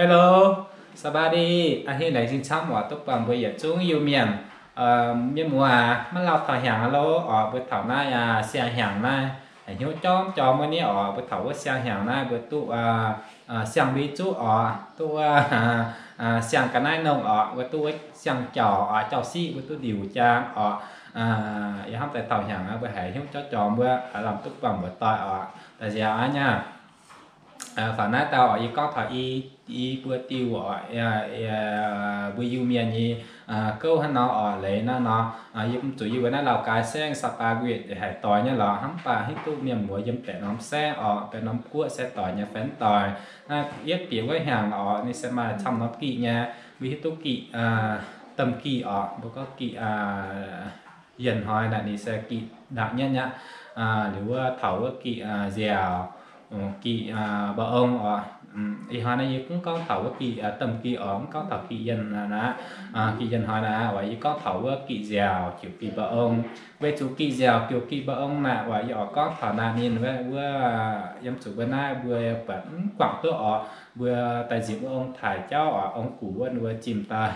Hello, ສະບາຍດີ, a'hneiv laengz zingh camv oc duqv buangh mbuo yietc zungv Iu-Mienh. Mienh muoz, maiv lauh taux hnyangx lo oc, mbuo taux naaiv siang-hnyangx naaiv, hnyouv jorm jorm wuov ni oc, mbuo taux wuov siang-hnyangx naaiv mbuo duqv siang-mbei zuqv oc, duqv wuov siang-ga'naaiv nongh oc, mbuo duqv wuov siang-jauv oc, jauv-siqv mbuo duqv ndiuc jaang oc. Yie hnamv daaih taux hnyangx mbuo haiz hnyouv jorm jorm wuov, lamh duqv buangh mbuox doic oc. Da'nziaauc aqv nyei. Faaux naaiv dauh oc, yie gorngv taux i, i buo diuh oc, mbuo Iu-Mienh nyei gouv hnangv nor oc, leiz naaiv nor, yie mv zuqc yie mbuo naaiv Laauv Gaaix saengv ສະປາ nquet haic doix nyei lorqc, hnamv baac hiuv duqv mienh muoz yiem baeqc norm saengv oc, baeqc norm guoqv se doic nyei fai mv doic. Naaiv yietv bieqc wuov hnyangx oc, ninh se maaih camv norm gih nyei, mbuo hiuv duqv gih, domh gih oc, mbuo gorngv gih yienc hnoi naaic ninh se gih ndaangc nyetv nyei aqv. Liuz wuov taux wuov gih nziaauc, gih mba'ong oc. Ih hnoi naaiv yie mv gorngv taux wuov gih domh gih oc, mv gorngv taux gih yienc naaic, gih yienc hnoi naaic, yie gorngv taux wuov gih nziaauc ziouc gih mba'ong. Weic zuqc gih nziaauc ziouc gih mba'ong naaic, yie oix gorngv taux naaic ninh wuov, yiem zuqc mbuo naaiv mbuo buatc mv guangc duqv oc, mbuo daaih nzipc wuov ong-taaix jauv oc, ong-gux wuov ninh mbuo zimh daaih,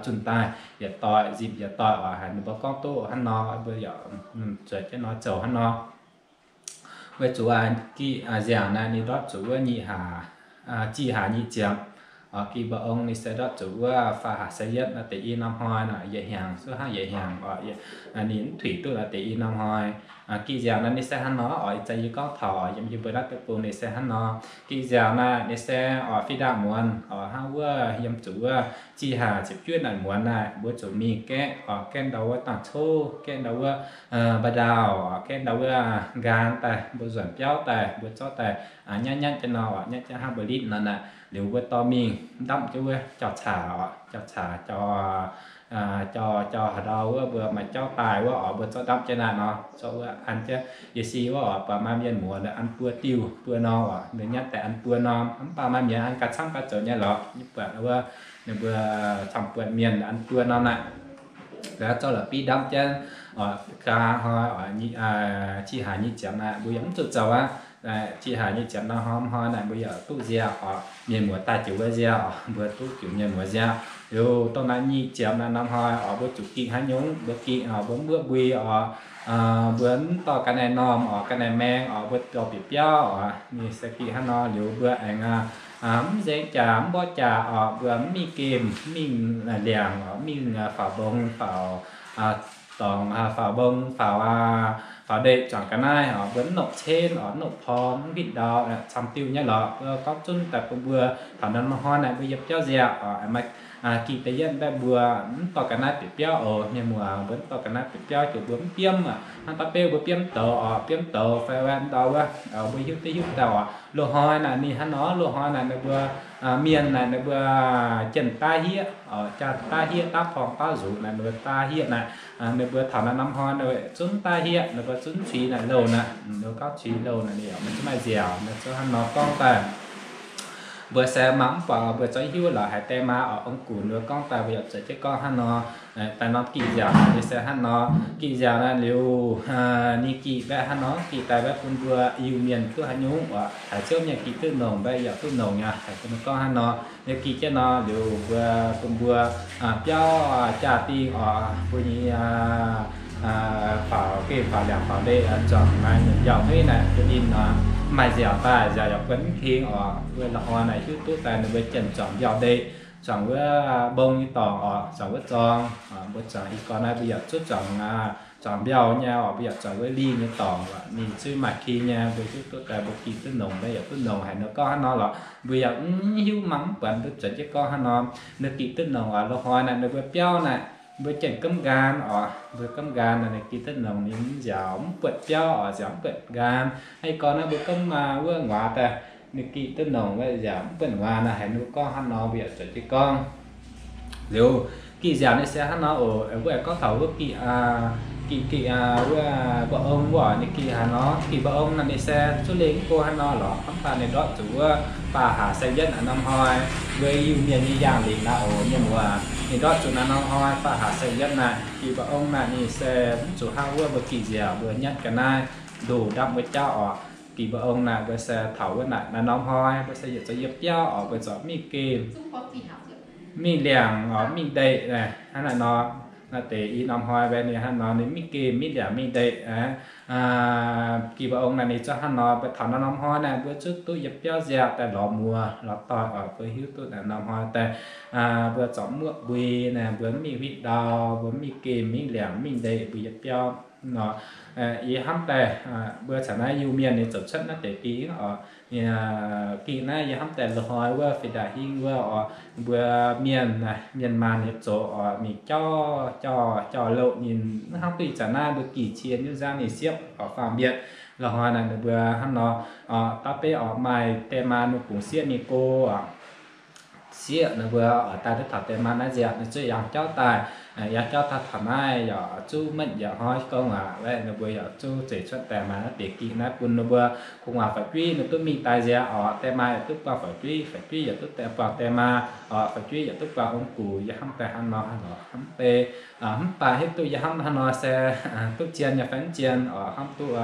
zunh daaih yietc doic, nzipc yietc doic oc, haiz ninh mbuo gorngv duqv hnangv nor, mbuo yaac zueiz jienv nor zoux hnangv nor. Weic zuqc gih nziaauc naaic ninh ndortv zuqc wuov nyic hlaax, jih hlaax nyic ziepc. Gih mba'ong ninh se ndortv zuqc wuov faah hlaax se yietv naaiv deix i norm hnoi naaic, yietc hnyangx, zuov hnangv yietc hnyangx oc, ninh mv tuic duqv naaiv deix i norm hnoi. Gih nziaauc naaic ninh se hnangv nor oc, ih zanc yie gorngv taux yiem yie mbuo naaiv deic-bung ninh se hnangv nor. Gih nziaauc naaic ninh se oc, fih ndaangc muonz oc, hnangv wuov yiem zuqc wuov jih hlaax ziepc juov naaic muonz naaic, mbuo zuqc mingh gaeqv oc, gaeqv ndau wuov dangh coqv, gaeqv ndau wuov mba'ndaauh oc, gaeqv ndau wuov nqaan daaih, mbuo nzuonx biauv daaih, mbuo zorqv daaih nyatv nyatv jienv nor oc, nyatv jienv hnangv mbuo litv nor naaic, liuz mbuo dorh mingh ndapv jienv wuov jauv-caax oc, jauv-caax, jauv, jauv haaix ndau wuov mbuo maaih jauv daaih wuov oc, mbuo zorqv ndapv jienv naaic nor, zorqv wuov an jienv yie si wuov oc, buatc maaih mienh muoz ninh an buo diuh buo norm oc, ninh nyatv daaih an buo norm, mv baac maaih mienh an ganh camv ganh zoux nyei lorqc, yie buatc wuov ninh mbuo camv buatc mienh an buo norm naaic. Zorqv la'bieiv ndapv jienv oc, ga'haav hnoi oc, jih hlaax nyic ziepc naaic mbuo yaac mv zuqc zoux aqv. Jih hlaax nyic ziepc norm hnoi naaic mbuo yaac duqv nziaauc oc, mienh muoz daaih ziouc wuov nziaauc, mbuo duqv ziouc mienh muoz nziaauc. Liuz dongh naaiv nyic ziepc naaiv norm hnoi oc, mbuo zuqc gih haaix nyungc mbuo gih oc, mbuo mv buov mbui oc, mbuo mv dorh ga'naaiv normh oc, ga'naaiv maeng oc, mbuo dorh bieqc biauv oc. Ninh se gih hnangv nor liuz mbuo aengx mv nzengc jaax mv mborqv jaax oc, mbuo mv mingh gemh, mv mingh liangx oc, mv mingh faaux mbong faaux dorngx, faaux mbong faaux, faaux ndeic zuangx ga'naaiv oc, mbuo mv nongc cen oc, mv nongc porn, mv gitv ndau, camv diuh nyei lorqc. Mbuo gorngv zunv daaih bun mbuo taux naaiv norm hnoi naaic mbuo yiem biauv nziaauc oc, maaih gih da'yietv mbaeqv mbuo mv dorh ga'naaiv bieqc biauv oc. Mienh muoz, mbuo mv dorh ga'naaiv bieqc biauv jiex mbuo mv biomv aqv. Hnangv dauh beuv mbuo biomv douz oc, biomv douz fai ndau wuov, mbuo hiuv duqv hiuv dauh oc. Loz-hnoi naaic ninh hnangv nor, loz-hnoi naaic ninh mbuo mienh naaic ninh mbuo jienh daav hieqv oc, jaa daav hieqv, daav porng daav nzuqc naaic, ninh mbuo daav hieqv naaic, ninh mbuo taux naaiv norm hnoi ninh zunv daav hieqv, ninh mbuo zunv cuix naaic louh naaic, ninh mbuo gorngv cuix louh naaic, ninh yaac maiv zuqc maaih nziaauc, ninh zuqc hnangv nor gorngv daaih. Mbuo se mangc mv buatc, mbuo zungv hiuv lorqc haaix deix maa oc. Ong-gux ninh mbuo gorngv daaih mbuo yaac zueiz jienv gorngv hnangv nor. Daaih norm gih nziaauc ninh se hnangv nor, gih nziaauc naaic liuz, ninh gih mbaeqv hnangv nor, gih daaih mbaeqv bun mbuo Iu-Mienh duqv haaix nyungc oc. Haiz Ziouv mienh gih duqv nongc mbaeqv yaac duqv nongc nyei. Haiz bun ninh gorngv hnangv nor, ninh gih jienv nor liuz mbuo bun mbuo biauv jaa-dingh oc, mbuo nyei faaux gemh faaux liangx faaux ndeic zuangx maaih nyungc mbiauh hmeiv naaic, bun ninh maaih nziaauc daaih, nziaauc yaac buonv mv king oc. Mbuo la'hnoi naaic hiuv duqv daaih ninh mbuo jienh zuangx mbiauh ndeic, zuangx wuov mbong nyei dorngx oc, zuangx wuov zorng. Mbuo zuangx ih gorn naaiv mbuo yaac zuqc zuangx, zuangx mbiauh nyei oc, mbuo yaac zuangx wuov lingh nyei dorngx oc. Ninh zuqc maaih king nyei, mbuo hiuv duqv daaih mbuo gih duqv nongc, mbuo yaac duqv nongc. Haiz ninh gorngv hnangv nor lorqc, mbuo yaac mv hiuv, mangc mv buatc, mbuo zueiz jienv gorngv hnangv nor. Ninh gih duqv nongc oc, loz-hnoi naaic ninh mbuo biauv naaic, mbuo jienh gomv nqaan oc, mbuo gomv nqaan naaic ninh gih duqv nongc, ninh mv nziaauc mv buatc biauv oc, nziaauc mv buatc nqaan. Ih gorn naaiv mbuo gomv wuov nguaaz daaih, ninh gih duqv nongc, nziaauc mv buatc nguaaz naaic. Haiz ninh gorngv hnangv nor mbuo yaac zueiz jienv gorngv. Liuz gih nziaauc ninh se hnangv nor oc, mbuo gorngv taux wuov gih, gih, gih wuov mba'ong wuov, ninh gih hnangv nor. Gih mba'ong naaic ninh se zuqc lengh go hnangv nor lorqc, hnangv baac ninh ndortv zuqc wuov faah hlaax se yietv naaic norm hnoi, mbuo Iu-Mienh nyei yaangh lingc naaic oc, mienh muoz. Ninh ndortv zuqc naaiv norm hnoi faah hlaax se yietv naaic. Gih mba'ong naaic ninh se mv zuqc hnangv wuov mbuo gih nziaauc mbuo nyatv ga'naaiv ndoh ndapv wuov jauv oc. Ging mbuo ong naaic mbuo se taux wuov naaic naaiv norm hnoi mbuo se yietc zoux yiem biauv oc, mbuo zorqv mingh gemh, mingh liangc oc, mingh ndeic hnangv naaiv nor. Naaiv deix i norm hnoi mbuo ninh hnangv nor ninh mingh gemh mingh liangc mingh ndeic aqv. Ging mbuo ong naaic ninh zungv hnangv nor, mbuo taux naaiv norm hnoi naaic mbuo zungv duqv yiem biauv nziaauc daaih lorz muoz lorz doic oc, mbuo hiuv duqv naaiv norm hnoi daaih mbuo zorqv muoqv mbui naaic mbuo mingh huiv ndau, mbuo mingh gemh mingh liangc mingh ndeic mbuo yiem biauv nor. Yie hnamv daaih mbuo caux naaiv Iu-Mienh ninh zoux cuotv naaiv deix ging oc. Ging naaiv yie hnamv daaih loz-hnoi wuov fih ndaaih hingv wuov oc, mbuo mienh, mienh maanh nyei zoux oc, ninh jauv, jauv, jauv-louh ninh mv hnangv duqv ih zanc naaiv mbuo gih cie nyungc nzangv ninh siepv oc, faam-mbietc. Loz-hnoi naaic ninh mbuo hnangv nor oc, daav beiv oc maaih die maa nungh bungx sieqv mingh go oc. Sieqv ninh mbuo oix daaih duqv taux die maa naaiv nziaauc, ninh zuqc yangh jauv daaih. Yangh jauv daaih taux naaiv yaac zuqc mengh yaac hnoi gong aqv. Ninh mbuo yaac zuqc zeiz cuotv daaih maaih naaiv deix ging naaiv bun ninh mbuo gu'nguaaz faix-juiv ninh duqv mingh daaih nziaauc oc. Die maa yaac duqv buangh faix-juiv, faix-juiv yaac duqv buangh die maa oc, faix-juiv yaac duqv buangh ong-gux. Yie hnamv daaih hnangv nor hnangv lorqc, hnamv deix hnamv baac hiuv duqv yie hnamv hnangv nor se duqv zien nyei fai mv zien oc, hnamv duqv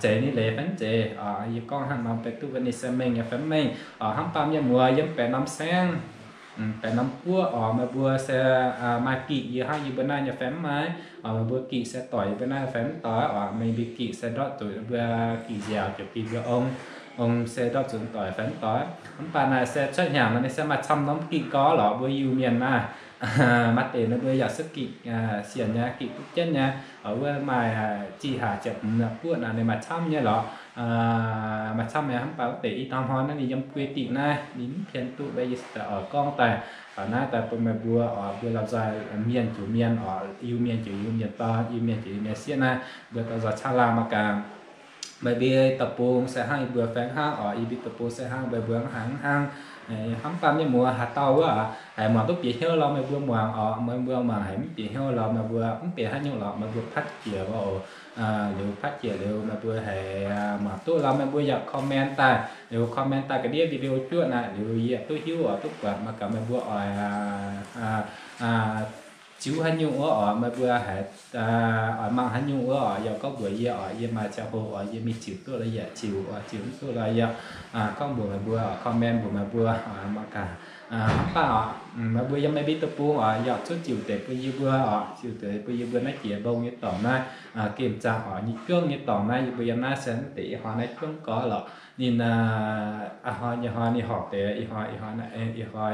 zeiz ninh leiz fai mv zeiz oc. Yie gorngv hnangv nor deix duqv wuov ninh se mengh nyei fai mv mengh oc. Hnamv baac mienh muoz yiem baeqc norm saengv, baeqc norm guoqv oc, meih mbuo se maaih ging yie hnangv yie mbuo naaiv nyei fai mv maaih oc. Meih mbuo ging se doic yie mbuo naaiv fai mv doic oc. Meih mbuo ging se ndortv zuqc mbuo ging nziaauc ziouc ging mbuo ong, ong se ndortv zuqc doic fai mv doic. Mv baac naaic se cuotv hnyangx nor ninh se maaih camv norm ging gorx lorqc mbuo Iu-Mienh naaiv. Maaih deix ninh mbuo yaac se ging sienx nyei, ging duqv jienv nyei. Wuov maaih zih haac ziepc hmz guoqv naaic ninh maaih camv nyei lorqc. Maaih camv nyei, mv baac wuov deix i norm hnoi naaiv ninh yiem guei dingc naaiv ninh mv pien duqv, mbuo yie se daaih oix gorngv daaih taux naaiv daaih bun meih mbuo oc, mbuo lomh nzoih mienh ziouc mienh oc, Iu-Mienh ziouc Iu-Mienh dorn, Iu-Mienh ziouc Iu-Mienh sieqv naaiv, mbuo dorh nzoih caangh laangh mangc gaax. Meih mbuo deic-bung se hnangv yie mbuo fai hnangv oc, yie mbuo deic-bung se hnangv, meih mbuo hnangv hnangv. Hnamv baac mienh muoz haaix dauh wuov haiz muangx duqv bieqc hnyouv lorz meih mbuo muangx oc, meih mbuo muangx haiz mv bieqc hnyouv lorz meih mbuo mv benx haaix nyungc lorqc, meih mbuo patv jiex oc. Liuz patv jiex liuz meih mbuo haiz muangx duqv lorz meih mbuo yaac comment daaih, liuz comment daaih ga'ndiev video juoqv naaic liuz yie duqv hiuv oc, duqv buatc mangc gaax meih mbuo oix ziux haaix nyungc wuov oc, meih mbuo haiz oix mangc haaix nyungc wuov oc, yaac gorngv mbuox yie oc, yie maaih ziangh hoc oc, yie mingh ziux duqv lorz yie ziux oc, ziux mv duqv lorz yie gorngv mbuox meih mbuo oc, comment mbuox meih mbuo oc, mangc gaax. Hnamv baac oc, meih mbuo yiem meih mbuo deic-bung oc, yaac zuqc ziux deix bun yie mbuo oc, ziux deix bun yie mbuo naaiv jiex mbong nyei dorngx naaiv, gemh zaangc oc, nyei juangv nyei dorngx naaiv, yie mbuo yiem naaiv se naaiv deix ih hnoi naaiv juangv gorx lorqc. Ninh ih hnoi nyei hnoi ninh horpc deix ih hnoi, ih hnoi, ih hnoi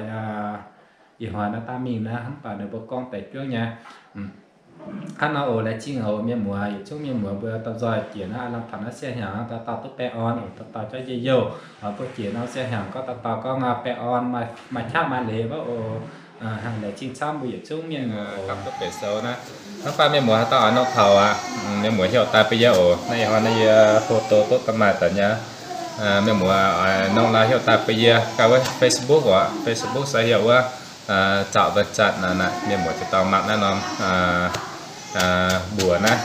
ih hnoi naaiv daaih mingh naaiv, hnamv baac ninh mbuo gorngv deix juangv nyei. Hnangv nor oc, laengz zingh oc mienh muoz, yietc zungv mienh muoz mbuo dorh nzoih jiex naaiv lamh taux naaiv siang hnyangx dauh dauh duqv baengh orn oc, dauh dauh jauv njien-youh. Mbuo jiex norm siang hnyangx gorngv dauh dauh gorngv baengh orn, maaih qaqv maaih leiz wuov oc. Laengz zingh camv mbuo yietc zungv mienh muoz oc. Gapv duqv benx sou naaiv. Hnangv baac mienh muoz haaix dauh oix nongh taux aqv, mienh muoz heuc daaih bun yie oc. Naaiv ih hnoi naaiv yie photo duqv da'maaih daaih nyei. Mienh muoz nongh laaix heuc daaih bun yie ganh wuov Facebook oc. Facebook se heuc wuov Zaux Vinh Zatc naaic, mienh muoz ziouc dorh mangc naaiv norm mbuox naaiv.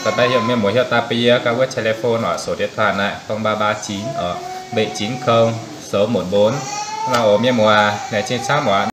Fai mienh muoz heuc daaih bun yie ganh wuov telephone oc, số điện thoại naaiv không ba ba chín oc, bảy chín không sáu một bốn. Hnangv nor oc mienh muoz, laengz zingh camv oc.